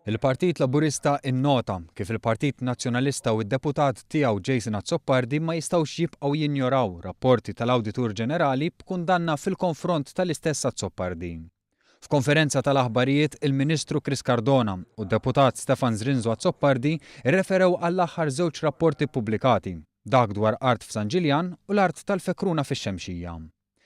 Il-Partit Laburista innota kif il-Partit Nazzjonalista u d-Deputat tiegħu Jason Azzopardi ma jistgħux jibqgħu jinjoraw rapporti tal-Awditur Ġenerali b'kundanna fil-konfront tal-istess Azzopardi. F'konferenza tal-aħbarijiet il-Ministru Chris Cardona u d-Deputat Stefan Zrinzo Azzopardi rreferew għall-aħħar żewġ rapporti ppubblikati, dak dwar art f'San Ġiljan u l-art tal-Fekruna fix-Xemxija.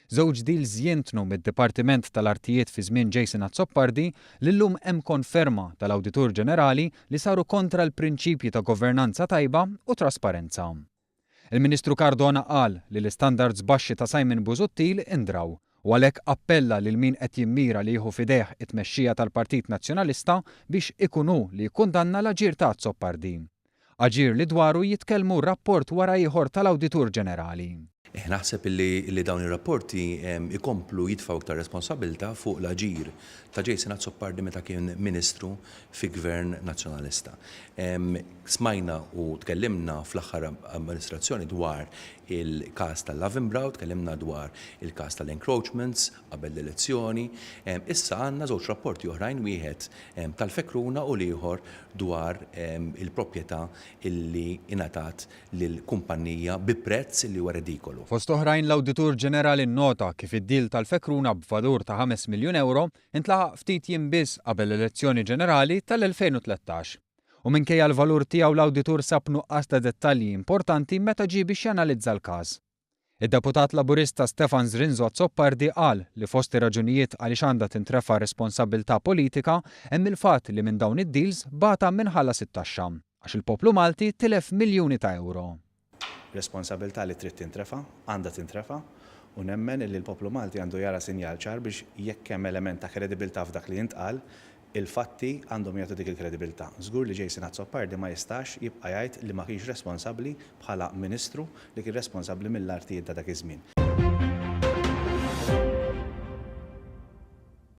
Żewġ deals jintnu mid-Dipartiment tal-Artijiet fi żmien Jason Azzopardi li llum hemm konferma tal-Awditur Ġenerali li saru kontra l-prinċipji ta' governanza tajba u trasparenza. Il-Ministru Cardona qal li l-istandards baxxi ta' Simon Busuttil indraw u għalhekk appella lil min qed jimmira li jieħu f'idejh it-tmexxija tal-Partit Nazzjonalista biex ikun hu li jikkundanna l-aġir ta' Azzopardi. Aġir li dwaru jitkellmu rapport wara ieħor tal-Awditur Ġenerali. Naħseb li dawn ir-rapporti jkomplu jitfgħu iktar responsabbiltà fuq l-aġir ta' Jason Azzopardi meta kien Ministru fi Gvern Nazzjonalista. Smajna u tkellimna fl-aħħar amministrazzjoni dwar il-każ tal-Lavenbrau, tkellimna dwar il-każ tal-encroachments qabel l-elezzjoni. Issa għandna żewġ rapporti oħrajn, wieħed tal-Fekruna u l-ieħor dwar il-proprjetà illi ingħatat lil kumpannija bi prezz illi huwa redikolu. Fost oħrajn l-Awditur Ġenerali nnota kif id-deal tal-Fekruna b'valur ta' ħames miljun ewro ntlaħaq ftit jiem biss qabel l-elezzjoni ġenerali tal-2013. U minkejja l-valur tiegħu l-Awditur sab nuqqas ta' dettalji importanti meta ġie biex janalizza l-każ. Id-Deputat Laburista Stefan Zrinzo Azzopardi qal li fost ir-raġunijiet għaliex għandha tintrefa' responsabbiltà politika hemm il-fatt li minn dawn id-deals bata min ħallas it-taxxa, għax il-poplu Malti tilef miljuni ta' ewro. Responsabbiltà li trid tintrefa', għandha tintrefa' u nemmen illi l-poplu Malti għandu jara sinjal ċar biex jekk hemm element ta' kredibiltà f'dak li jintqal, Il-fatti għandhom jagħtu dik il-kredibilità. Żgur li Jason Azzopardi ma jistax jibqa' jgħid li ma kienx responsabbli bħala Ministru li kien responsabbli mill-artijiet ta' dak iż-żmien.